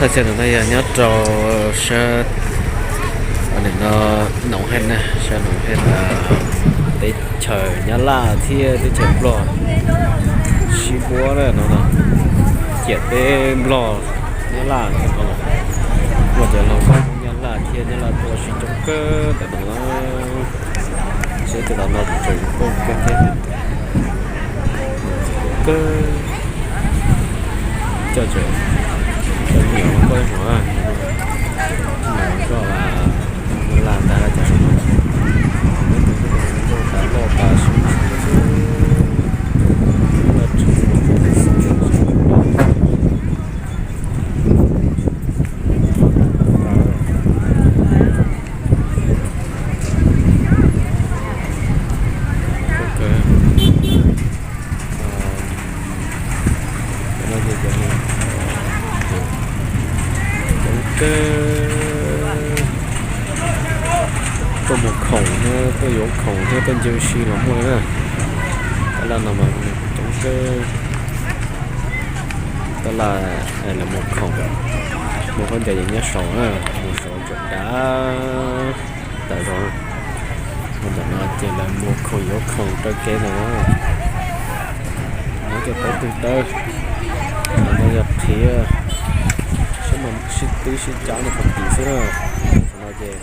Thaj chaw no yog nyob rau sab, no, Noov Hej na, sab Noov Hej, teb chaws Nyab Laj thiab teb chaws Nplog sib puab na no. Ciam teb Nplog Nyab Laj no, muaj cov laug Nyab Laj thiab Nyab Laj tuaj sib coob kawg ntawm no. Seb tej tom no tseem poob kawg thiab. Kawg, coj tseem coj nyiam koj ib hmos, koj Nyab Laj ntag cov saum no. Muab tus nkauj tas loj tas su xwb, loj tshaj. Coob kawg, tuaj mus khoom thiab tuaj yuav khoom thiab tuaj ncig ua si los muaj li na. Taj laj no mas coob kawg. Taj laj los mus khoom, mus khaub ncaws yeej nyob saud, mus saud tseem dav tawm zog. Mus ntawm no ces lawv mus khoom yuav khoom raws kev ntawm no. Muab cov taub twg tawb, no yog qhiav, sib twb sib cab no puag tim xwb na. No ces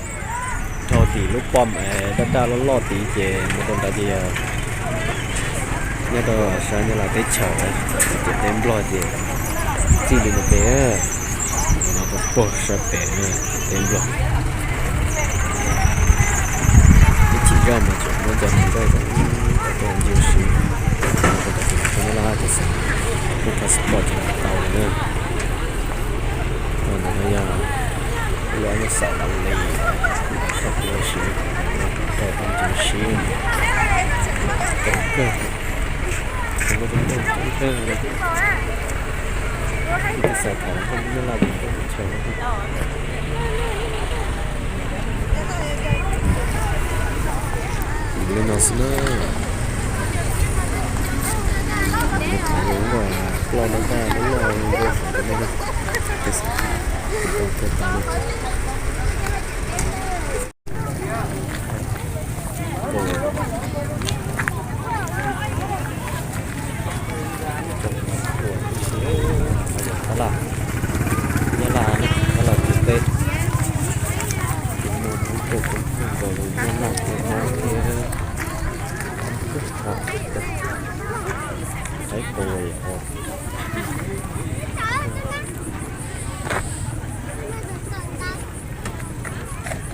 dhau tim lub pom es daj daj loj loj tid ces mus rau nrad ces yog nyob rau sab Nyab Laj teb chaws, ces teb Nplog ces txij li no pem, no puag sab pem teb Nplog. Ib chim zoj mas tseem muab cov neeg zoj cov ncig ua si, rau Nyab Laj ces xav muaj passport ces tau li na. Ntawm no yog lub ob nyuag xaim tas li, thaum ua si rau tau ncig ua si, tau kawg, muaj coob coob kawg li. Ib tug xav tham Nyab Laj ces tuaj chaw li no xwb na. Lub ploj daj daj loj loj li no. Nyab Laj, Nyab Laj tim teb, tus muaj ib tug tus nkaus li Nyab Laj tus no thiab. Qaib qus os.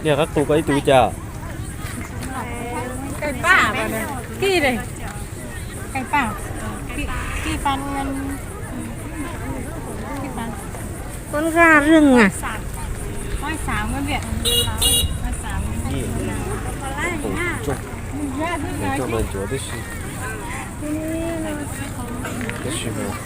Niag qaib qus koj ib tug cas? Con gà rừng à? Qus tsuag, qus tsuag mas ncuav tib si, tib si mas.